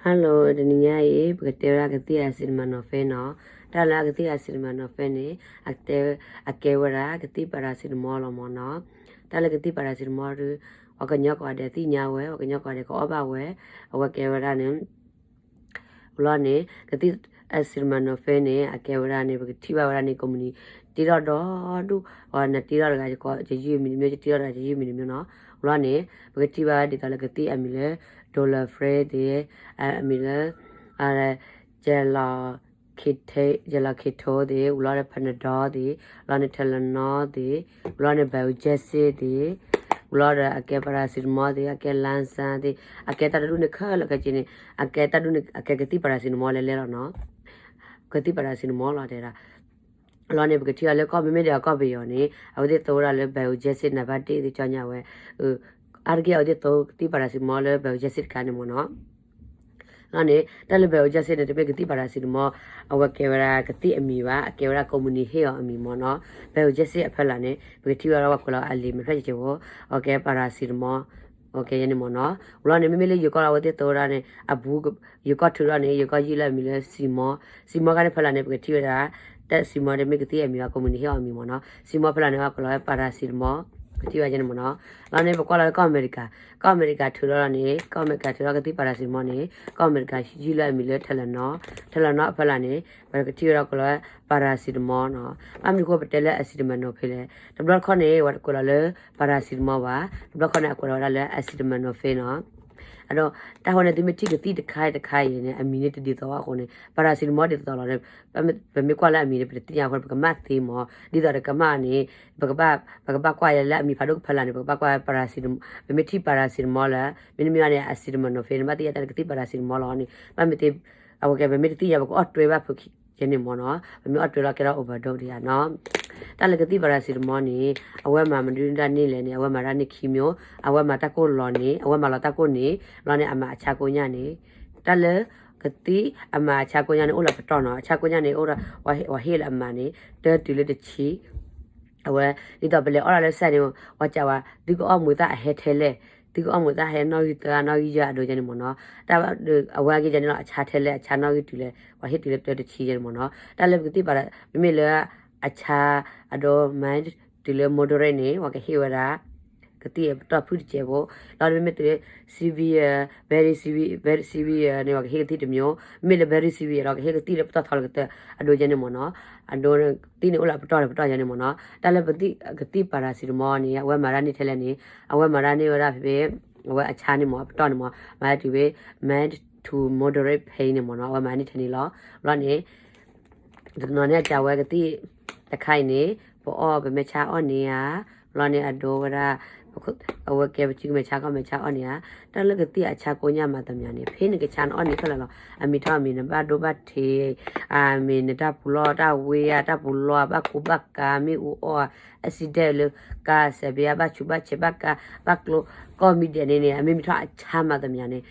Hello, တနံၤညါအံၤ ပကတဲဝဲဒၣ်ကသံၣ် acetaminophen နီၤ. တၢ်လၢအကသံၣ် acetaminophen န့ၣ် အကဲဝဲဒၣ်ကသံၣ် paracetamol လီၤမၢ်နီၤ. တၢ်လၢကသံၣ် paracetamol ဒုး ပှၤကညီကိးဂၤဒဲးသ့ၣ်ညါဝဲ, ပှၤကညီကိးဂၤဒဲးကအီၣ်ဘၣ်ဝဲ, အဝဲကဲဝဲဒၣ်န့ၣ် လီၤန့ၣ် ကသံၣ် acetaminophen န့ၣ် အကဲဝဲဒၣ်န့ၣ် ပကထံၣ်ဘၣ်ဝဲဒၣ်န့ၣ် ကုမ္ပဏီ တ့ထီၣ်ဒီဒူၣ်, နတ့ထီၣ်တဂၤ ယယုၢ်မံၤတမံၤ, ယတ့ထီၣ်တဂၤ ယယုၢ်မံၤတမံၤနီၤ. လီၤန့ၣ် ပကထံၣ်ဘၣ်ဝဲဒ်သိးလၢကသံၣ်အမံၤလၢ Dolaflex သ့ၣ်, အမံၤလၢ Gel, Gelacato သ့ၣ်, လီၤန့ၣ် Panadol သ့ၣ်, လီၤန့ၣ် Tylenol သ့ၣ်, လီၤန့ၣ် Biogesic သ့ၣ်, လီၤဒီးအကဲ paracetamol သ့ၣ်, အကဲ Lanzapine သ့ၣ်, အကဲတၢ်တဒူၣ်န့ၣ်ခဲလၢာ်ခဲဆ့န့ၣ် အကဲတၢ်ဒူၣ်န့ၣ် အကဲကသံၣ် paracetamol လဲၤလဲၤလီၤနီၤ. ကသံၣ် paracetamol လီၤတဲဒၣ် လီၤန့ၣ် ပကထံၣ်အီၤလၢကီၢ် မ့မ့ၢ်ဒ်အကီၢ်ပယီၤန့ၣ် အဝဲသ့ၣ်သိဝဲဒၣ်လၢ Biogesic နံပါတ်တစ် သ့ၣ် ကၠီညါဝဲ, အါတက့ၢ်အဝဲသ့ၣ်သိကသံၣ် paracetamol လၢ Biogesic တခါန့ၣ်မၢ်နီၤ. လီၤန့ၣ် တၢ်လၢ Biogesic န့ၣ် တမ့ၢ်ကသံၣ် paracetamol အဝဲကဲဝဲဒၣ်ကသံၣ်အမံၤဘၣ်, အကဲဝဲဒၣ်ကုမ္ပဏီဟ့ၣ်အီၤအမံၤမၢ်နီၤ. Biogesic အဖီလာ်န့ၣ် ပကထံၣ်ဝဲဒၣ်ပှၤကွဲးလီၤအလံာ်မဲာ်ဖျၢၣ်စဲးကဲးဖိ, အဝဲကဲ paracetamol န့ၣ်မၢ်နီၤ. လီၤန့ၣ် မ့မ့ၢ်လၢယိၤကီၢ်လၢအဝဲသ့ၣ်သိဝဲဒၣ်န့ၣ် အဘူး ယိၤကီၢ်ထုးထီၣ်န့ၣ် ယိၤကီၢ်ယုၢ်လၢအမံၤလၢ Symor, Symor ခါန့ၣ်ဖီလာ်န့ၣ် ပကထံၣ်ဝဲဒၣ် တၢ် Symor တမ့ၢ်ကသံၣ်အမံၤဘၣ်, ကုမ္ပဏီဟ့ၣ်အီၤအမံၤမၢ်နီၤ. Symor ဖီလာ်န့ၣ် အကွဲးလီၤဝဲ paracetamol, ပထံၣ်ဝဲဒၣ်န့ၣ်မၢ်နီၤ. လီၤန့ၣ် ပကွၢ်လီၤလၢကီၢ်အမဲရကၤ, ကီၢ်အမဲရကၤထုးထီၣ်လီၤန့ၣ် ကီၢ်အမဲရကၤထုးထီၣ်ကသံၣ် paracetamol န့ၣ် ကီၢ်အမဲရကၤယုၢ်လၢအမံၤလၢ Tylenol, Tylenol အဖီလာ်န့ၣ် ပကထံၣ်ဝဲဒၣ်ကွဲးလီၤဝဲ paracetamol နီၤ. ဘၣ်မနုၤအဃိပတဲလၢ acetaminophen လဲၣ်, တဘျီတခီၣ်န့ၣ် ပှၤတကွဲးလီၤလၢ paracetamol ဘၣ်, တဘျီတခီၣ်န့ၣ် အကွဲးလီၤဝဲဒၣ်လၢ acetaminophen နီၤ. အဒိ တၢ်ဃိန့ၣ် သုမ့ၢ်ထံၣ်ကသံၣ်တခါတခါအံၤန့ၣ် အမံၤန့ၣ်တဒ်သိးဘၣ်အဃိန့ၣ် paracetamol ဒ်သိးလီၤန့ၣ် ပမ့ၢ်ကွၢ်လၢအမံၤန့ၣ် ပတသ့ၣ်ညါအဃိန့ၣ် ပကမၣ်သ့မၢ်, ဒ်သိးတကမၣ်န့ၣ် ပကဘၣ် ပကဘၣ်ကွၢ်ယၤလၢအမံၤဖးဒိၣ်ကဖီလာ်န့ၣ် ပကဘၣ်ကွၢ် paracetamol, ပမ့ၢ်ထံၣ် paracetamol လၢ မ့တမ့ၢ်ဘၣ်န့ၣ် acetaminophen န့ၣ် ဘၣ်သ့ၣ်ညါတၢ်လၢကသံၣ် paracetamol လီၤန့ၣ် ဘၣ်မ့ၢ်သ့ အဝဲကဲ ပမ့ၢ်တသ့ၣ်ညါ ပကအီၣ်တွဲဘၣ်ဖုးကဲန့ၣ်မၢ်နီၤ, ပမ့ၢ်အီၣ်တွဲလီၤကဲထီၣ် overdose ဒံးဧါနီၤ. တၢ်လၢကသံၣ် paracetamol န့ၣ် အဝဲမၤမနုၤဒၣ်န့ၣ်လဲၣ်န့ၣ် အဝဲမၤတၢ်န့ၣ်ခံမျိုး, အဝဲမၤတၢ်ကိၢ်လီၤန့ၣ် အဝဲမၤလီၤတၢ်ကိၢ်န့ၣ် လီၤန့ၣ် အမၤအဆါကိညၢ်န့ၣ်, တၢ်လၢကသံၣ်အမၤအဆါကိညၢ်န့ၣ် အိၣ်လၢပတီၢ်နီၤ, အဆါကိညၢ်န့ၣ် အိၣ်ဒီး ပှၤဟ့ၣ်လၢအမၤန့ၣ် တၢတုၤလၢတဆံ အဝဲ ဒ်သိးပလဲၤအီၣ်လီၤလၢစဲန့ၣ် ပှၤစံးဝဲ သုကအီၣ်မူးသၣ်အဟဲထဲလဲၣ်, သုကအီၣ်မူးသၣ်ဟဲနီၣ်ဂံၢ်သၢ နီၣ်ဂံၢ်ယဲၢ်အဒိကဲန့ၣ်မၢ်နီၤ. တၢ် အဝဲကဲကဲန့ၣ်လီၤ အဆါထဲလဲၣ် အဆါနီၣ်ဂံၢ်တုၤလဲၣ် ပှၤဟ့ၣ်တုၤလၢတၢတဆံယဲၢ်န့ၣ်မၢ်နီၤ. တၢ်လၢပကသံၣ် para မ့မ့ၢ်လၢ အဆါ အဒိ mild တုၤလၢ moderate န့ၣ် ပှၤကဟ့ၣ်ဝဲဒၣ် ကသံၣ်အပတီၢ်ဖုၣ်တစဲးဖိ, လီၤမ့မ့ၢ်တုၤလၢ severe, very severe, very severe န့ၣ် ပှၤကဟ့ၣ်ကသံၣ်တမျိုး, မ့မ့ၢ်လၢ very severe လီၤ ကဟ့ၣ်ကသံၣ်လၢပတီၢ်ထီလၢကတၢၢ် အဒိကဲန့ၣ်မၢ်နီၤ. အဒိ ကသံၣ်န့ၣ်အိၣ်လၢအပတီၢ်လၢပတီၢ်ယဲန့ၣ်မၢ်နီၤ. တၢ်လၢပကသံၣ် paracetamol န့ၣ် အဝဲမၤတၢ်န့ၢ်ထဲလဲၣ်န့ၣ် အဝဲမၤတၢ်န့ၢ်ဝဲဒၣ်ဖဲ အဝဲအဆါန့ၣ်မၢ် အပတီၢ်န့ၣ်မၢ် မၤတုၤဖဲ mild to moderate pain န့ၣ်မၢ်နီၤ အဝဲမၤန့ၢ်ထဲန့ၣ်လီၤ. ဘျီန့ၣ် တနီၤန့ၣ်အစံးဝဲကသံၣ်တခါအံၤန့ၣ် ပအီၣ်ပမဲာ်ဆှးအီၣ်န့ၢ်ဧါ, ဘျီန့ၣ်အဒိဝဲဒၣ် အဝဲကဲပစုကမဲာ်ဆှးကီၢ်မဲာ်ဆှးအီၣ်န့ၢ်ဧါ. တၢ်လၢကသံၣ်အဆါကိညၢ်မၤသးမံၤန့ၣ် ဖဲနကဆါနအီၣ်န့ၢ်ခဲလၢာ်လီၤ. အမံၤထီၣ်အမံၤ နဘၣ်ဒိဘၣ်ထံး, အမ့ၢ်နတၢ်ပူၤလီၢ်တၢ်ဝ့ဧါ တၢ်ပူၤလီၢ် ဘၣ်ကူဘၣ်ကၤ မ့ၣ်အူအီၣ် accident လၢကါစဲးဘ့ဧါ ဘၣ်ဆူးဘၣ်ဆဲး ဘၣ်ကါ ဘၣ်ကျိ ကီၢ်မံၤဒဲးန့ၣ်န့ၣ် အမ့ၢ်မံၤထီၣ်အဆါမၤသးမံၤန့ၣ်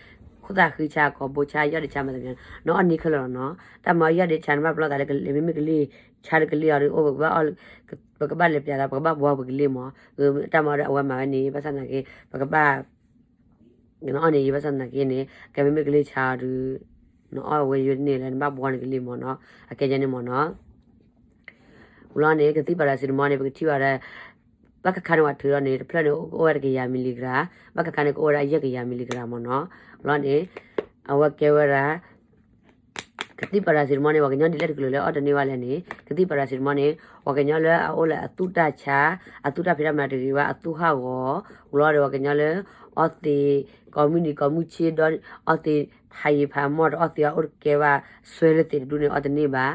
ခိၣ်သၣ်ဃံဆါ ကိာ်ဘိဆါ ယီၢ်ဒ့ဆါမၤသးမံၤန့ၣ် နအီၣ်န့ၢ်ခဲလၢာ်လီၤနီၤ. တၢ်မၤအီၣ်ယီၢ်ဒ့ဆါ နဘၣ်ပလီၢ်သးလၢကလံၤ မ့မ့ၢ်ကလံၤဆါလၢကလံၤအီၤဒီး အိၣ် ပကဘၣ်အီၣ် ပကဘၣ်လဲၤပျးသး ပကဘၣ်ဘှီပကလံၤမၢ်. တၢ်မၤအီၣ်ဒီးအဝဲမၤဝဲန့ၣ် ဘၣ်ဆၣ်သနာ်က့ ပကဘၣ် နအီၣ်န့ၢ်ယံၤ ဘၣ်ဆၣ်သနာ်က့န့ၣ် ကဲမ့မ့ၢ်ကလံၤဆါအီၤဒီး နအီၣ်ဝဲယိၤတန့ၢ်လၢနဘၣ်ဘှီနကလံၤမၢ်နီၤ. အကဲယဲန့ၣ်မၢ်နီၤ. ဝံၤလီၤန့ၣ် ကသံၣ် paracetamol န့ၣ် ပကထံၣ်ဘၣ်ဒီး ဘၣ်ခါခါန့ၣ် ပှၤထုးထီၣ်န့ၣ် တဖျၢၣ်န့ၣ် ကအိၣ်ဝဲတကယၤ milligram, ဘၣ်ခါခါန့ၣ် ကအိၣ်ဝဲဒၣ်ယဲၢ်ကယၤ milligram မၢ်နီၤ. ဝံၤလီၤန့ၣ် အဝဲကဲဝဲဒၣ် ကသံၣ် paracetamol န့ၣ် ပှၤကညီဒ်လဲၣ်တကလုာ်လၢအီၣ်တန့ၢ်ဘၣ်လဲၣ်န့ၣ် ကသံၣ် paracetamol န့ၣ် ပှၤကညီလၢအအိၣ်လၢအသူၣ်တၢ်ဆါ အသူၣ်တၢ်ဖံးတၢ်မၤတဂ့ၤဘၣ် အသူၣ်ဟးဂီၤ ဝံၤလီၤဒီး ပှၤကညီလၢ အီသံး ကိးမုၢ်နံၤကိးမုၢ်ဆ့ဒီး အီသံးဖးယံၤဖးမီၢ်ဒီး အီသံးအအိၣ်တကဲဘၣ် ဆွဲလၢသံးတဒူၣ်န့ၣ် အီၣ်တန့ၢ်ဘၣ်.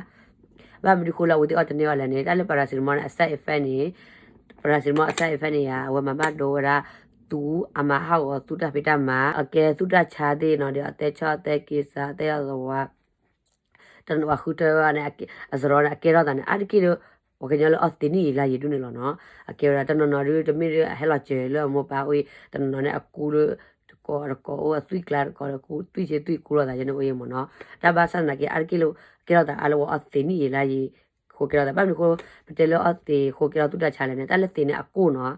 ဘၣ်မနုၤဃိလၢအဝဲသ့ၣ်အီၣ်တန့ၢ်ဘၣ်လဲၣ်န့ၣ် တၢ်လၢ paracetamol န့ၣ် အ side effect န့ၣ် paracetamol အ side effect န့ၣ်ယါ အဝဲမၤဘၣ်ဒိဝဲဒၣ် သူအမၤဟးဂီၤသူၣ်တၢ်ဖံးတၢ်မၤ အကဲသူၣ်တၢ်ဆါသ့ၣ်နီၤဒီး အသဲဆီၣ်အသဲက့ၤစး အသဲအသဝါ တနီၤဃုထၢဝဲန့ၣ် အစရီန့ၣ် အကဲထီၣ်သးန့ၣ် အါတက့ၢ်ဒီး ပှၤကညီလၢအီသံးနံၣ်ယံာ်လါယံာ်ဒူၣ်န့ၣ်လီၤနီၤ. အကဲဝဲဒၣ်တနီၤနီၤဒုး တမ့ၢ်ဒုးအဟဲလီၤစၢၤလၢအမိၢ်ပၢ်အိၣ်အံၤ တနီၤနီၤန့ၣ် အကူလၢ တကိးတကိးအိၣ် အသွံၣ်ကျါတကိးဒီး ကူသွံၣ်ဆ့သွံၣ်ကူလီၤသးယဲန့ၣ်အိၣ်အံၤမ့ၢ်နီၤ. တၢ်ဘၣ်ဆၣ်သနာ်က့ အါတက့ၢ်လၢ ကဲထီၣ်သးအါလၢပှၤအီသံးနံၣ်ယံာ်လါယံာ် ဃိကဲထီၣ်သး ဘၣ်မနုၤဃိ ပတဲလၢအီသံးဃိကဲထီၣ်သူၣ်တၢ်ဆါလဲၣ်န့ၣ် တၢ်လၢသံးန့ၣ်အကိၢ်နီၤ.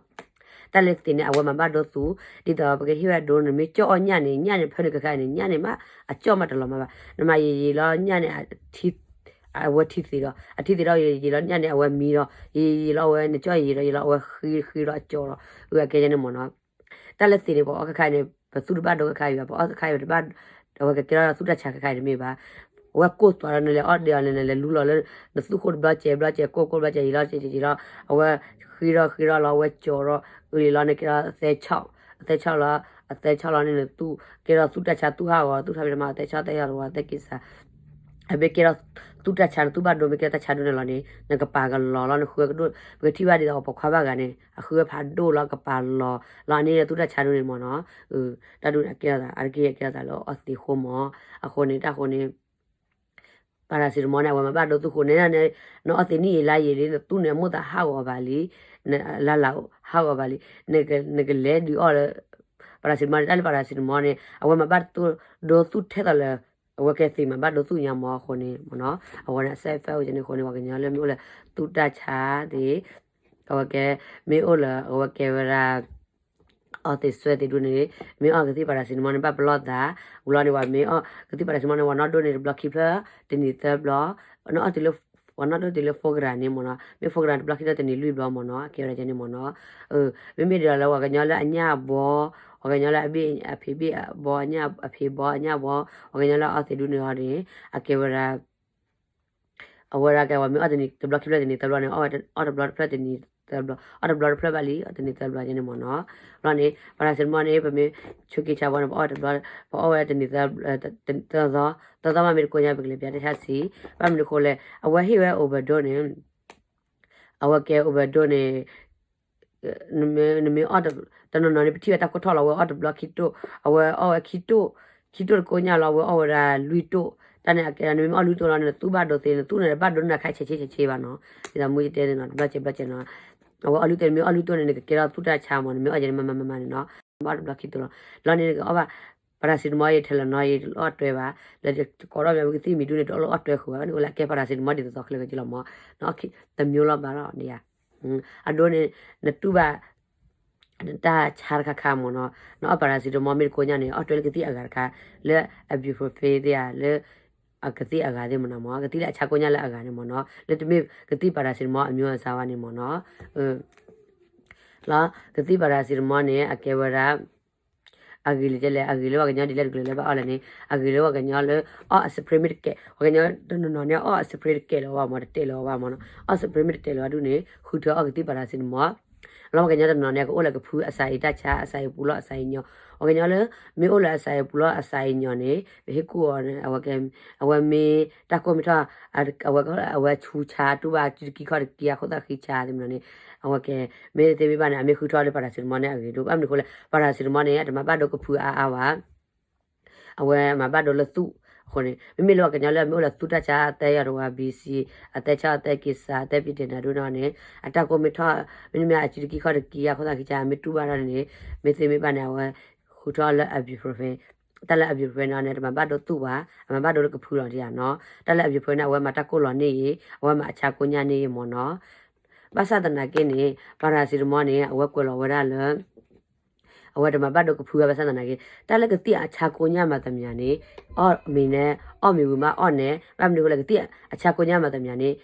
တၢ်လၢသ့ၣ်န့ၣ် အဝဲမၤဘၣ်ဒိသူ, ဒ်သိးပကဟ့ၣ်ဝဲဒိန့ၣ် မ့ၢ်ကၠီၣ်အီၣ်ညၣ်န့ၣ် ညၣ်န့ၣ်ဖၢနုာ်ကခါအံၤန့ၣ် ညၣ်န့ၣ်မး အကၠီၣ်မးတလီၤမးဘၣ်. နမၤယံာ်ယံာ်လီၤ ညၣ်န့ၣ် အဝဲထံသ့ဒီး အထံသ့ဒီးယံာ်ယံာ်လီၤ ညၣ်န့ၣ် အဝဲမံဒီး ယံာ်ယံာ်လီၤ အဝဲနကၠီၣ်ယံာ်ယံာ်ဒီး ယံာ်လီၤ အဝဲဃံဃံဒီးအကၠီၣ်လီၤ. အကဲယဲန့ၣ်မ့ၢ်နီၤ. တၢ်လၢသ့ၣ်န့ၣ် ပအီၣ်ခါခါအံၤန့ၣ် ပသူၣ်တဘၣ်ဒိခါခါအံၤဘၣ်, ပအီၣ်ခါခါအံၤတဘၣ် အဝဲကကဲထီၣ်သူၣ်တၢ်ဆါခါခါအံၤတမ့ၢ်ဘၣ်. အဝဲကိၢ်သွးဒီးနလဲၤအီၣ်ဒဲးအီၤန့ၣ် နလဲၤလူလီၤလၢ နသူၣ်ခိၣ်တဘျီကဲးဘျီကဲး ကိၢ်ကိၢ်ဘျီကဲး ယံာ်လီၤကဲးကဲးလီၤ, အဝဲဃံထီၣ်ဃံထီၣ်လီၤ အဝဲကၠီၣ်ထီၣ် အလံၤလီၤ နကဲထီၣ်သဲဆီၣ်, အသဲဆီၣ်လီၤ, အသဲဆီၣ်လီၤန့ၣ် နသူၣ်ကဲထီၣ်သူၣ်တၢ်ဆါသူၣ်ဟးဂီၤ သူၣ်ထီၣ်ဖဲတမၤ အသဲဆီၣ်သဲယီၤတဝီ သဲက့ၤစး အမ့ၢ်ကဲထီၣ်သူၣ်တၢ်ဆါ နသူၣ်ဘၣ်ဒိမ့ၢ်ကဲထီၣ်တၢ်ဆါဒိန့ၣ်လီၤန့ၣ် နကပၤကလီၤလီၤ နဃုဝဲကဒိၣ် ပကထံၣ်ဘၣ်ဒ်သိးပိာ်ခွါဘၣ်ဂၤန့ၣ် အဃုဝဲဖးဒိၣ်လီၤ ကပၤလီၤလီၤ အန့ၣ်လၢသူၣ်တၢ်ဆါဒိန့ၣ်မ့ၢ်နီၤ. တၢ်ဒိန့ၣ် အကဲထီၣ်သး အတက့ၢ်အကဲထီၣ်သးလၢအီၣ်သံးဃိမ့ၢ် အဃိန့ၣ် တၢ်ဃိန့ၣ် paracetamol န့ၣ် အဝဲမၤဘၣ်ဒိသူၣ်ဃိန့ၣ် နအီၣ်သံးနံၣ်အံၤလါယံာ်လံ နသူၣ်န့ၣ်အမိၢ်သးဟးဂီၤဘၣ်လံ, လါလးဟးဂီၤဘၣ်လံ, နကလဲၤဒုးအီၣ်လၢ paracetamol န့ၣ် တၢ်လၢ paracetamol န့ၣ် အဝဲမၤဘၣ်ဒိသူၣ်ထဲသိးလၢ အဝဲကဲသံးမၤဘၣ်ဒိသူၣ်ညါမ့ၢ်အဃိန့ၣ်မ့ၢ်နီၤ အဝဲန့ၣ် side effect အိၣ်ကဲန့ၣ်အဃိန့ၣ် ပှၤကညီလၢမ့ၢ်အိၣ်လၢသူၣ်တၢ်ဆါသ့ၣ် အဝဲကဲ မ့ၢ်အိၣ်လၢ အဝဲကဲဝဲဒၣ် အီၣ်သံးစွဲသံးဒိန့ၣ် မ့ၢ်အီၣ်ကသံၣ် paracetamol န့ၣ် ဘၣ်ပလီၢ်သး, ဝံၤလီၤန့ၣ် ပှၤမ့ၢ်အီၣ်ကသံၣ် paracetamol န့ၣ် ပှၤနီၣ်ဒိၣ်န့ၣ် တဘျီခံဖျၢၣ် တနံၤသၢဘျီ, နအီၣ်တုၤလၢ ပှၤနီၣ်ဒိၣ်တုၤလၢ four gram န့ၣ်မ့ၢ်နီၤ မ့ၢ် four gram တဘျီခံဖျၢၣ် တနံၤလွံၢ်ဘျီမ့ၢ်နီၤ အကဲဝဲဒၣ်ကဲန့ၣ်မ့ၢ်နီၤ. မ့မ့ၢ်ဒ်သိးလၢပှၤကညီလၢအညၣ်ဘီ, ပှၤကညီလၢအဘ့ၣ်အဖံးဘ့ၣ်ဘီ အညၣ်အဖံးဘီ အညၣ်ဘီ, ပှၤကညီလၢအအီၣ်သံးဒိန့ၣ်အီၤန့ၣ် အကဲဝဲဒၣ် အဝဲဒၣ်ကဲ ပှၤမ့ၢ်အီၣ်တနံၤတဘျီခံဖျၢၣ်တနံၤသၢဘျီန့ၣ် အီၣ်တဘျီတဖျၢၣ်တနံၤသၢဘျီ, အီၣ်တဘျီတဖျၢၣ်ဘၣ်လံ တနံၤသၢဘျီကဲန့ၣ်မ့ၢ်နီၤ. ဘျီန့ၣ် paracetamol န့ၣ် ပမ့ၢ်ဆိးက့ဆါဘီန့ၣ် ပအီၣ်တဘျီ, ပအီၣ်ဝဲတနံၤသၢ, သၢသီ, သၢသီမးမ့ၢ်တကိညါ ပကလဲၤပျးတၢ်ဆါဆံး, ဘၣ်မနုၤအဃိလဲၣ် အဝဲဟ့ၣ်ဝဲ overdose န့ၣ် အဝဲကဲ overdose န့ၣ် နမ့ၢ်အီၣ်တနီၤနီၤန့ၣ် ပထံၣ်ဝဲတၢ်ခိၣ်ထီၣ်လီၤ အဝဲအီၣ်တဘျီခံတိၣ်, အဝဲအီၣ်ဝဲခံတိၣ်, ခံတိၣ်တကိညါလီၤ အဝဲအီၣ်ဝဲဒၣ်လွံၢ်တိၣ်, တၢ်န့ၣ်အကဲ နမ့ၢ်အီၣ်လွံၢ်တိၣ်လီၤန့ၣ် နသူၣ်ဘၣ်ဒိသ့ နသူၣ်န့ၣ်တဘၣ်ဒိနၤခါဆဲးဆဲးဆဲးဆဲးဘၣ်နီၤ, ဒ်သိးမူယတဲန့ၣ်နီၤ တဘျီဆဲးဘျီဆဲးနီၤ, အဝဲအီၣ်လွံၢ်တိၣ်န့ၣ် မ့ၢ်အီၣ်လွံၢ်တိၣ်န့ၣ် နကကဲထီၣ်သူၣ်တၢ်ဆါမ့ၢ် နမ့ၢ်အီၣ်ယဲန့ၣ် မၤမၤမၤမၤန့ၣ်နီၤ, နဘၣ်အီၣ်တဘျီခံတိၣ်လီၤ, လီၤန့ၣ်နကအီၣ်ဘၣ် paracetamol ယဲထဲလီၤနီၤ ယတအီၣ်တွဲဘၣ်, လၢကိးထီၣ်မ့ၢ်ဝံကသံၣ်မံၤဒုန့ၣ် တအီၣ်လၢအီၣ်တွဲဃုာ်ဘၣ် ဘၣ်န့ၣ်ဝဲလၢအကဲ paracetamol ဒ်သိးသိးချ့ကက့လီၤမ့ၢ်, တမျိုးလီၤဘၣ်လီၤဒ်ယၤ အဒိန့ၣ် နတူၢ်ဘၣ် တၢ်ဆါတခါခါမ့ၢ်နီၤ, နအီၣ် paracetamol မ့ၢ်တကိညါန့ၣ် အီၣ်တွဲလၢကသံၣ်အဂၤတခါ, လၢ ibuprofen သ့ၣ်ဧါ, လၢ အကသံၣ်အဂၤသ့ၣ်မ့ၢ်နီၤမ့ၢ် ကသံၣ်လၢအဆါကိညါလၢအဂၤန့ၣ်မ့ၢ်နီၤ, လၢတမ့ၢ်ကသံၣ် paracetamol အမျိုးအစားဘၣ်န့ၣ်မ့ၢ်နီၤ, လီၤ ကသံၣ် paracetamol န့ၣ် အကဲဝဲဒၣ် အဂ့ၤလံကလဲၣ် အဂ့ၤလၢပှၤကညီဒ်လဲၣ်တကလုာ်လၢဘၣ်အီၣ်လဲၣ်န့ၣ် အဂ့ၤလၢပှၤကညီလၢ အီၣ်အ spray မ့ၢ်တကဲး ပှၤကညီတနီၤနီၤန့ၣ် အီၣ်အ spray တကဲးလၢၤဘၣ်မ့ၢ် တတဲာ်လၢၤဘၣ်မ့ၢ်နီၤ, အီၣ် spray မ့ၢ်တတဲာ်လၢၤဘၣ်ဒုန့ၣ် ဃုထၢအီၣ်ကသံၣ် paracetamol လီၤပှၤကညီတနီၤနီၤန့ၣ် ကအိၣ်လၢကဖုအစးအံၤတၢ်ဆါ အစးအံၤပူၤလီၤ အစးအံၤညီ, ပှၤကညီလၢ မ့ၢ်အိၣ်လၢအစးအံၤပူၤလီၤ အစးအံၤညီန့ၣ် ပဟ့ၣ်ကူၣ်အီၤန့ၣ် အဝဲကဲ အဝဲမ့ၢ်တၢ်ကိၢ်မ့ၢ်ထီၣ် အဝဲ အဝဲဆူဆါ တူၢ်ဘၣ်စုတကံခီၣ်တကံ အခိၣ်သၣ်ဃံဆါသ့ၣ်မ့ၢ်နီၤန့ၣ် အဝဲကဲ မ့ၢ်သ့မ့ၢ်ဘၣ်န့ၣ် အမ့ၢ်ဃုထၢအီၤလၢ paracetamol န့ၣ် အဂ့ၤဒိၣ် ဘၣ်မနုၤအဃိလဲၣ် paracetamol န့ၣ် အတမၤဘၣ်ဒိကဖုအါအါဘၣ် အဝဲမၤဘၣ်ဒိလၢသူၣ်အဃိန့ၣ် မ့မ့ၢ်လၢပှၤကညီလၢအမ့ၢ်အိၣ်လၢသူၣ်တၢ်ဆါ အသဲယီၤတဝါ ဘံစံ အသဲဆီၣ် အသဲက့ၤစး အသဲပံတ့ၢ်နၤဒိၣ်နီၣ်န့ၣ် အတၢ်ကိၢ်မ့ၢ်ထီၣ် မ့တမ့ၢ်အစုတကံခီၣ်တကံ အခိၣ်သၣ်ဃံဆါ မ့ၢ်တူၢ်ဘၣ်ထီၣ်န့ၣ် မ့ၢ်သ့မ့ၢ်ဘၣ်န့ၣ် အဝဲဃုထၢအီၤလၢ ibuprofen တၢ်လၢ ibuprofen န့ၣ် တမၤဘၣ်ဒိသူၣ်ဘၣ် အမၤဘၣ်ဒိလၢကဖုလီၤဒ်ယၤနီၤ တၢ်လၢ ibuprofen န့ၣ် အဝဲမၤတၢ်ကိၢ်လီၤန့ၢ်အံၤ အဝဲမၤအဆါကိညၣ်န့ၢ်အံၤမ့ၢ်နီၤ ဘၣ်ဆၣ်သနာ်က့န့ၣ် paracetamol န့ၣ် အဝဲကွဲးလီၤဝဲဒၣ်လၢ အဝဲတမၤဘၣ်ဒိကဖုဘၣ်ဆၣ်သနာ်က့ တၢ်လၢကသံၣ်အဆါကိညၣ်မၤသမျးန့ၣ် အီၣ်မ့ၤန့ၣ် အီၣ်မ့ၤဝံၤမးအီၣ်န့ၣ် ဘၣ်မနုၤအဃိလဲၣ် ကသံၣ်အဆါကိညၣ်မၤသမျးန့ၣ်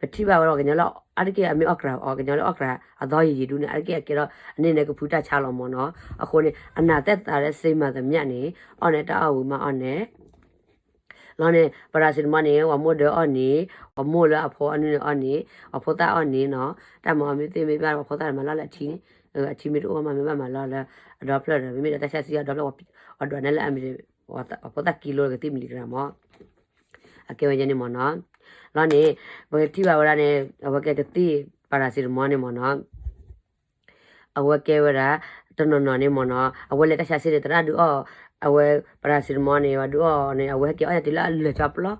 ပထံၣ်ဘၣ်ဝဲဒၣ်ပှၤကညီလၢအါတက့ၢ်အမ့ၢ်အီၣ်ကြးအီၤ ကညီလၢအီၣ်ကြးအသီယံာ်ယံာ်ဒုန့ၣ် အါတက့ၢ်အကဲထီၣ် အန့ၣ်န့ၣ်ကဖုတၢ်ဆါလီၤမ့ၢ်နီၤ အဃိန့ၣ် အနးသက်သာတဲ့ဆေးမၤသမျးန့ၣ် အီၣ်န့ၣ်တၢ်အီၣ်ဝံၤမးအီၣ်န့ၣ် လီၤန့ၣ် paracetamol န့ၣ် ပှၤမိၢ်ဒၢအီၣ်န့ၣ် ပှၤမိၢ်လၢအဖိအနုၢ်န့ၣ်အီၣ်န့ၣ် ပှၤဖိသၣ်အီၣ်န့ၣ်နီၤ တၢ်မၤအီၤမ့ၢ်သ့မ့ၢ်ဘၣ် ပှၤဖိသၣ်မၤလီၤလၢအထံန့ၣ် အထံမ့ၢ်တအိၣ်မးမ့ၢ်ဘၣ်မၤလီၤလၢ အဒီဖျၢၣ်ဒီး မ့မ့ၢ်ဒီးတၢ်ဆါဆံးအဒီဖျၢၣ် ပှၤဒွးန့ၢ်လၢအမံၤ ပှၤဖိသၣ်ကံလိကသံၣ် milligram မး အကဲဝဲယဲန့ၣ်မ့ၢ်နီၤ လီၤန့ၣ် ပကထံၣ်ဘၣ်ဝဲဒၣ်န့ၣ် အဝဲကဲကသံၣ် paracetamol န့ၣ်မ့ၢ်နီၤ အဝဲကဲဝဲဒၣ် တနီၤနီၤန့ၣ်မ့ၢ်နီၤ အဝဲလဲၤတၢ်ဆါဆံးန့ၣ် သရၣ်ဒုးအီၣ် အဝဲ paracetamol န့ၣ် ပှၤဒုးအီၣ်န့ၣ် အဝဲဟဲက့ၤအီၣ်ညါတုၤလၢအလၢာ်ကၠီပျီ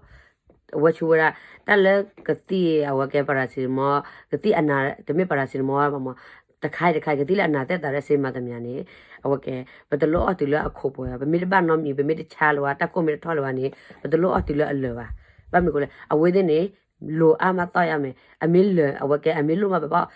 အဝဲဆိဝဲဒၣ် တၢ်လၢကသံၣ် အဝဲကဲ paracetamol ကသံၣ်အနး တမ့ၢ် paracetamol ဘၣ်မး တခါအံၤတခါအံၤ ကသံၣ်လၢအနးသက်သာတဲ့ဆေးမၤသမျးန့ၣ် အဝဲကဲ ပတလိၣ်အီၣ်တုၤလၢအခိၣ်ပှဲၤဘၣ် ပမ့ၢ်တဘၣ်နီတမံၤ ပမ့ၢ်တဆါလၢၤဘၣ် တၢ်ကိၢ်မ့ၢ်တထီၣ်လၢၤဘၣ်န့ၣ် ပတလိၣ်အီၣ်တုၤလၢအလၢာ်ဘၣ် ဘၣ်မနုၤအဃိလဲၣ် အဝဲသ့ၣ်န့ၣ် လိၤအါမးသီၣ်ယါမ့ၢ် အမ့ၢ်လၢာ် အဝဲကဲ အမ့ၢ်လိၣ်မး ပဘၣ်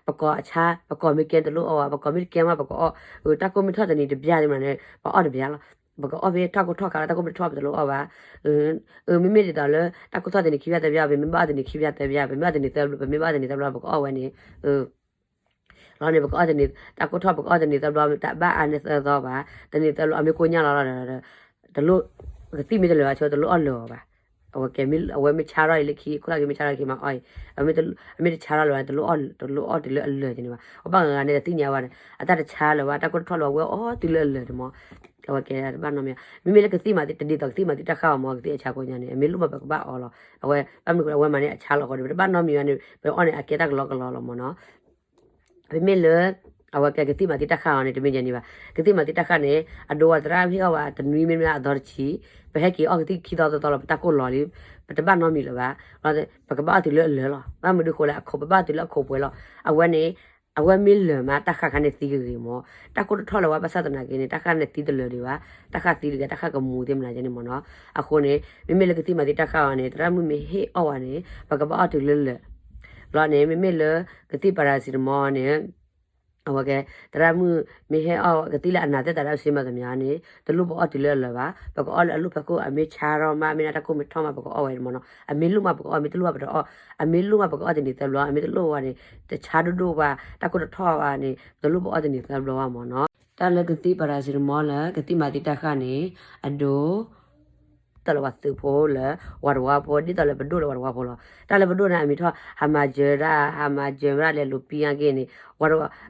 ပကိးအဆါ ပကိးမ့ၢ်ကဲတလိၣ်အီၣ်ဘၣ် ပကိးမ့ၢ်တကဲမး ပကအီၣ် တၢ်ကိၢ်မ့ၢ်ထီၣ်တနံၤတဘျီသ့ၣ်မနၤန့ၣ် ပအီၣ်တဘျီလီၤ. ပကအီၣ်ဖဲတၢ်ကိၢ်ထီၣ်ခါလီၤ တၢ်ကိၢ်မ့ၢ်တထီၣ်ပတလိၣ်အီၣ်ဘၣ်. မ့မ့ၢ်ဒ်သိးလၢ တၢ်ကိၢ်ထီၣ်တနံၤခံဘျီသၢဘျီ ပမ့ၢ်ဘၣ်အီၣ်တနံၤခံဘျီသၢဘျီ ပမ့ၢ်အီၣ်တနံၤသၢဘျီ ပမ့ၢ်ဘၣ်အီၣ်တနံၤသၢဘျီ ပကအီၣ်ဝဲန့ၣ် လီၤန့ၣ် ပကအီၣ်တနံၤ တၢ်ကိၢ်ထီၣ် ပကအီၣ်တနံၤသၢဘျီ တဘၣ်အါန့ၢ်သၢသီဘၣ် တနံၤသၢဘျီ အမ့ၢ်ကိၢ်ညါလီၤလီၤဒီး တလိၣ် ကသံၣ်မ့ၢ်တလၢာ်ဘၣ်ဆိ တလိၣ်အီၣ်လၢာ်အီၤဘၣ်. အဝဲကဲ အဝဲမ့ၢ်ဆါထီၣ်အံၤလၢခံ ခိၣ်လၢ်က့ၤမ့ၢ်ဆါထီၣ်လၢခံမးအီၣ်အံၤ အမ့ၢ်တဆါထီၣ်လၢၤဘၣ် တလိၣ်အီၣ်တလိၣ်အီၣ်တုၤလၢအလၢာ်န့ၣ်ဘၣ်. ပှၤဘၣ်ဂၤဂၤန့ၣ် တသ့ၣ်ညါဘၣ်ဒီး အတၢ်တဆါလၢၤဘၣ် တၢ်ကိၢ်တထီၣ်လၢၤဘၣ် ဝဲအီၣ်တုၤလၢအလၢာ်န့ၣ်မး အဝဲကဲတဘၣ်နီတမံၤ မ့မ့ၢ်လၢကသံၣ်မး တဒ်သိးကသံၣ်မးသံၣ်တၢ်ဃၢ်အီၤမး ကသံၣ်အဆါကိၢ်ညါန့ၣ် အမ့ၢ်လိၣ်မးပကဘၣ်အီၣ်လီၤ. အဝဲ ဘၣ်မနုၤအဃိ အဝဲမၤန့ၢ်အဆါလီၤဃိဒီး ပတဘၣ်နီတမံၤဘၣ်န့ၣ် ပအီၣ်န့ၣ် အကဲတၢ်ကလီကလီလီၤမးနီၤ. ပမ့ၢ်လၢ အဝဲကဲကသံၣ်မးသံၣ်တၢ်ဃၢ်အီၤန့ၣ် တမ့ၢ်ယဲန့ၣ်ဘၣ်. ကသံၣ်မးသံၣ်တၢ်ဃၢ်န့ၣ် အဒိဝဲသရၣ်ဟ့ၣ်အီၣ်ဝဲတနွံမ့တမ့ၢ်အသီတဆံ ပဟဲက့ၤအီၣ်ကသံၣ်ခံသီသီသီလီၤ ပတၢ်ကိၢ်လီၤလံ ပတဘၣ်နီတမံၤလၢၤဘၣ်. ပကဘၣ်အီၣ်တုၤလၢအလၢာ်လီၤ. ဘၣ်မနုၤအဃိလဲၣ် အခိၣ် ပဘၣ်အီၣ်တုၤလၢအခိၣ်ပှဲၤလီၤ. အဝဲန့ၣ် အဝဲမ့ၢ်လၢာ်မး တၢ်ဃၢ်ခါန့ၣ်သံကဂ့ၤမး. တၢ်ကိၢ်တထီၣ်လၢၤဘၣ် ဘၣ်ဆၣ်သနာ်က့န့ၣ် တၢ်ဃၢ်န့ၣ်သံတလၢာ်ဒံးဘၣ်. တၢ်ဃၢ်သံတဂ့ၤ တၢ်ဃၢ်ကမူၤသ့ၣ်မနၤကဲန့ၣ်မးနီၤ. အဃိန့ၣ် မ့မ့ၢ်လၢကသံၣ်မးသံၣ်တၢ်ဃၢ်အီၤန့ၣ် သရၣ်မုၣ်မ့ၢ်ဟ့ၣ်အီၣ်ဝဲန့ၣ် ပကဘၣ်အီၣ်တုၤလၢလၢာ် လီၤန့ၣ် မ့မ့ၢ်လၢ ကသံၣ် paracetamol န့ၣ် အဝဲကဲ သရၣ်မုၣ်မ့ၢ်ဟ့ၣ်အီၣ်ကသံၣ်လၢအနးသ့ၣ်သးဒၣ်စ့မးသမျးန့ၣ် တလိၣ်ပအီၣ်တုၤလၢအလၢာ်ဘၣ်. ပကအီၣ်လၢအလိၣ်ဖဲခိၣ် အမ့ၢ်ဆါထီၣ်မး မ့ၢ်ဒၣ်တၢ်ကိၢ်မ့ၢ်ထီၣ်မး ပကအီၣ်ဝဲန့ၣ်မးနီၤ. အမ့ၢ်လိၣ်မးပကအီၣ် မ့ၢ်တလိၣ်မးပတအီၣ်. အမ့ၢ်လိၣ်မးပကအီၣ်တနံၤသၢဘျီ အမ့ၢ်တလိၣ်ဝဲန့ၣ် တဆါဒိၣ်ဒိၣ်ဘၣ် တၢ်ကိၢ်တထီၣ်ဘၣ်န့ၣ် တလိၣ်ပအီၣ်တနံၤသၢဘျီဘၣ်မးနီၤ. တၢ်လၢကသံၣ် paracetamol လၢ ကသံၣ်မးသံၣ်တၢ်ဃၢ်န့ၣ် အဒိ ဒ်သိးလၢပှၤသုးဖိလၢ ဝၤတဝါဖိ ဒ်သိးလၢပဒိၣ်လၢဝၤတဝါဖိလီၤ. တၢ်လၢပဒိၣ်န့ၣ် အမံၤထီၣ် ဟးမၤစၢၤဒၣ် ဟးမၤစၢၤဒၣ်လဲၤလူၤပံအါက့ၢ်န့ၣ်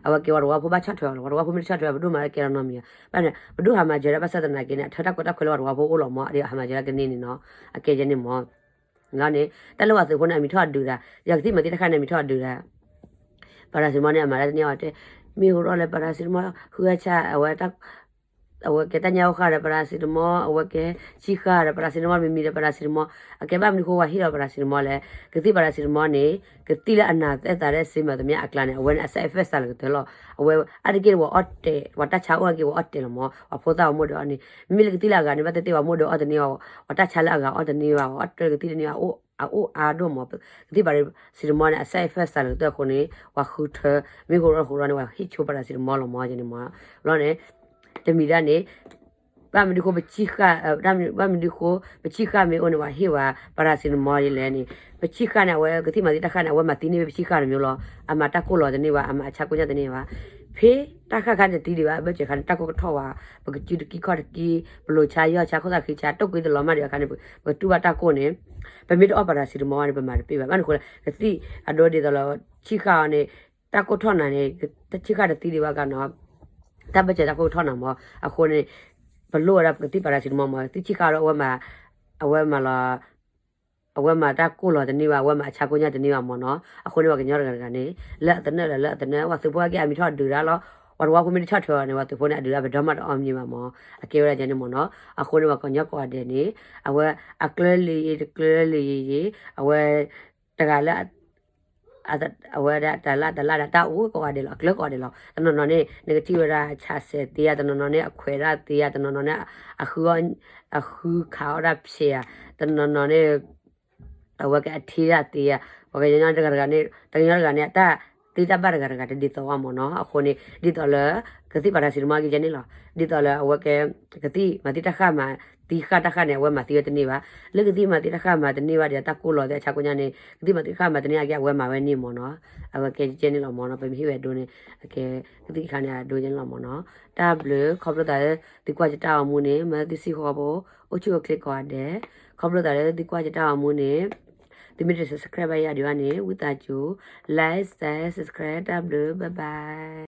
အဝဲကဲဝၤတဝါဖိဘၣ်ဆီၣ်ထွဲအီၤလီၤ. ဝၤတဝါဖိမ့ၢ်တဆီၣ်ထွဲ ပဒိၣ်မၤတၢ်ကဲထီၣ်နီတမံၤဘၣ်. ဘၣ်န့ၣ် ပဒိၣ်ဟးမၤစၢၤဒၣ်ဘၣ်ဆၣ်သနာ်က့န့ၣ် အထၢတၢ်ကီတၢ်ခဲလၢဝၤတဝါဖိအိၣ်လီၤမး အဒ်ဟးမၤစၢၤဒၣ်ကန့ၢ်န့ၣ်နီၤ အကဲယဲန့ၣ်မး လီၤန့ၣ် တၢ်လၢဝၤသုးဖိန့ၣ် အမံၤထီၣ်အဒုးဒၣ် ယကသံၣ်မၤသံၣ်တၢ်ဃၢ်န့ၣ် အမံၤထီၣ်အဒုးဒၣ် paracetamol န့ၣ် အမၤဒၣ်တန့ၢ်အီၤတဲ မ့ၢ်ဟိထီၣ်လၢ paracetamol ဃုအဆၣ် အဝဲ အဝဲကဲတၢ်ညၣ်အိၣ်ဃၢ်ဒီး paracetamol အဝဲကဲ ဆံၣ်ဃၢ်ဒီး paracetamol မံၤမံၤဒီး paracetamol အကဲဘၣ်မနုၤဃိဝဲဟ့ၣ်လီၤ paracetamol လဲၣ် ကသံၣ် paracetamol န့ၣ် ကသံၣ်လၢအနးသ့ၣ်သးဒၣ်စ့မးသမျးအကျါန့ၣ် အဝဲန့ၣ် အ side effect စှၤလၢကတၢၢ်လီၤ. အဝဲအါတက့ၢ်ဝဲအီၣ်တဲာ် ပှၤတၢ်ဆါအိၣ်အါက့ၢ်ဝဲအီၣ်တဲာ်လီၤမး ပှၤဖိသၣ်ဝဲမိၢ်ဒီးအီၣ်န့ၣ် မ့မ့ၢ်လၢကသံၣ်လၢအဂၤန့ၣ် ဘၣ်သ့ၣ်သ့ၣ်ဝဲမိၢ်ဒီးအီၣ်တန့ၢ်ဘၣ် ပှၤတၢ်ဆါလၢအဂၤအီၣ်တန့ၢ်ဘၣ် ပှၤအီၣ်တဲာ်ကသံၣ်တန့ၢ် အအိၣ်အါဒိၣ်မး ကသံၣ် paracetamol န့ၣ် အ side effect စှၤလၢကတၢၢ်အဃိန့ၣ် ပှၤဃုထၢ မ့ၢ်ဃိထီၣ်ဃိထီၣ်န့ၣ် ပှၤဟ့ၣ်ဆိ paracetamol လီၤမးန့ၣ်မး လီၤန့ၣ် တမံၤဒၣ်န့ၣ် ဘၣ်မနုၤဃိ ပဆံၣ်ဃၢ် ဘၣ်မနုၤဃိ ပဆံၣ်ဃၢ်မ့ၢ်အိၣ်န့ၣ် ပှၤဟ့ၣ်ဝဲ paracetamol ယလဲၣ်န့ၣ် ပဆံၣ်ဃၢ်န့ၣ် အဝဲကသံၣ်မၤသံၣ်တၢ်ဃၢ်န့ၣ် အဝဲမၤသံန့ၢ်ဝဲပဆံၣ်ဃၢ်တမံၤလီၤ. အမၤတၢ်ကိၢ်လီၤတန့ၢ်ဘၣ် အမၤအဆါကိၢ်ညါတန့ၢ်ဘၣ်. ဖဲတၢ်ဃၢ်ခါန့ၣ်တသံဒံးဘၣ် အဘၢၣ်စၢၤခါန့ၣ် တၢ်ကိၢ်ကထီၣ်ဝဲ ပကစုတကံခီၣ်တကံ ပလိၤဆါယီၢ်ဆါခိၣ်သၣ်ဃံဆါ တိၢ်ကွံတလီၤမးဒံးအခါန့ၣ် ပကတူၢ်ဘၣ်တၢ်ကိၢ်န့ၣ် ပမ့ၢ်တအီၣ် paracetamol န့ၣ် ပမၤတပ့ၢ်ဘၣ် ဘၣ်မနုၤဃိလဲၣ် ကသံၣ်အဒိဒ်သိးလီၤ ဆံၣ်ဃၢ်အီၤန့ၣ် တၢ်ကိၢ်ထီၣ်နၤန့ၣ် တၢ်ဆံၣ်ဃၢ်တသံဒံးဘၣ်ကနီၤ တၢ်ဘၢၣ်စၢၤတၢ်ကိၢ်ကထီၣ်နၤမး အဃိန့ၣ် ပလိၣ်ဝဲဒၣ်ပကသံၣ် paracetamol မး သံၣ်ဆံၣ်ဃၢ်ဒီး အဝဲမၤ အဝဲမၤလီၤ အဝဲမၤတၢ်ကိၢ်လီၤတန့ၢ်ဘၣ် အဝဲမၤအဆါကိၢ်ညါတန့ၢ်ဘၣ်မးနီၤ အဃိန့ၣ် ပှၤကညီတဂၤတဂၤန့ၣ် လၢအသနၢၣ်လၢအသနၢၣ် ပှၤသုးဖိအါက့ၢ်အမံၤထီၣ်ဒုးဒၣ်လီၤ ပှၤတဝါဖိမ့ၢ်တဆီၣ်ထွဲအီၤန့ၣ် ပှၤသုးဖိန့ၣ် အဒုးဒၣ်ပဒီမးတအီၣ်မံၤဘၣ်မး အကဲဝဲဒၣ်ကဲန့ၣ်မးနီၤ အဃိန့ၣ် ပှၤကညီကိးဂၤဒဲးန့ၣ် အဝဲအကျၢၤလံ တကျၢၤလံ အဝဲ တဂၤလၢ အဝဲဒၣ်တၢ်လၢတၢ်လၢဒၣ်တၢ်အိၣ်ကိးဂၤဒဲးလီၤ အကျၢၤကိးဂၤဒဲးလီၤ တနီၤနီၤန့ၣ် နကထံၣ်ဝဲဒၣ်ဆးစဲးသ့ဧါ တနီၤနီၤန့ၣ် အခွဲးဒၣ်သ့ဧါ တနီၤနီၤန့ၣ် အဃု အဃုခးအီၣ်ဒၣ်ဖျဲးဧါ တနီၤနီၤန့ၣ် အဝဲကအထံဒၣ်သ့ဧါ ပှၤကညီတဂၤတဂၤန့ၣ် တကညီတဂၤန့ၣ် အတၢ်သ့တၢ်ဘၣ်တဂၤတဂၤတဒ်သိးဘၣ်မးနီၤ အဃိန့ၣ် ဒ်သိးလၢ ကသံၣ် paracetamol ကဲန့ၣ်လီၤ ဒ်သိးလၢအဝဲကဲ ကသံၣ်မၤသံတၢ်ဃၢ်မၤ သံဃၢ်တၢ်ဃၢ်န့ၣ် အဝဲမၤသံဝဲတန့ၢ်ဘၣ် လၢကသံၣ်မၤသံတၢ်ဃၢ်မၤတန့ၢ်ဘၣ်ဒီး တၢ်ကိၢ်လီၤသ့ၣ်အဆါကိၢ်ညါန့ၣ် ကသံၣ်မၤသံတၢ်ဃၢ်မၤတန့ၢ်အါက့ၢ် အဝဲမၤဝဲန့ၢ်မးနီၤ အဝဲကဲကဲန့ၣ်လီၤမးနီၤ ပမ့ၢ်ဟ့ၣ်ဝဲအဒိန့ၣ် အကဲ ကသံၣ်ခါန့ၣ်အဒိကဲန့ၣ်လီၤမးနီၤ တၢ်ဘျုး ခီဖျိသးလၢ သုကွၢ်ယတၢ်ဂီၤမူန့ၣ် မၤသုစ့ၢ်ကီးဖိ အိၣ်ဆူၣ်အိၣ်ချ့ကိးဂၤဒဲး ခီဖျိသးလၢသုကွၢ်ယတၢ်ဂီၤမူန့ၣ် သုမ့ၢ်တ subscribe ဘၣ်ယၤဒံးဘၣ်န့ၣ် ဝံသးစူၤ like share subscribe တၢ်ဘျုး bye bye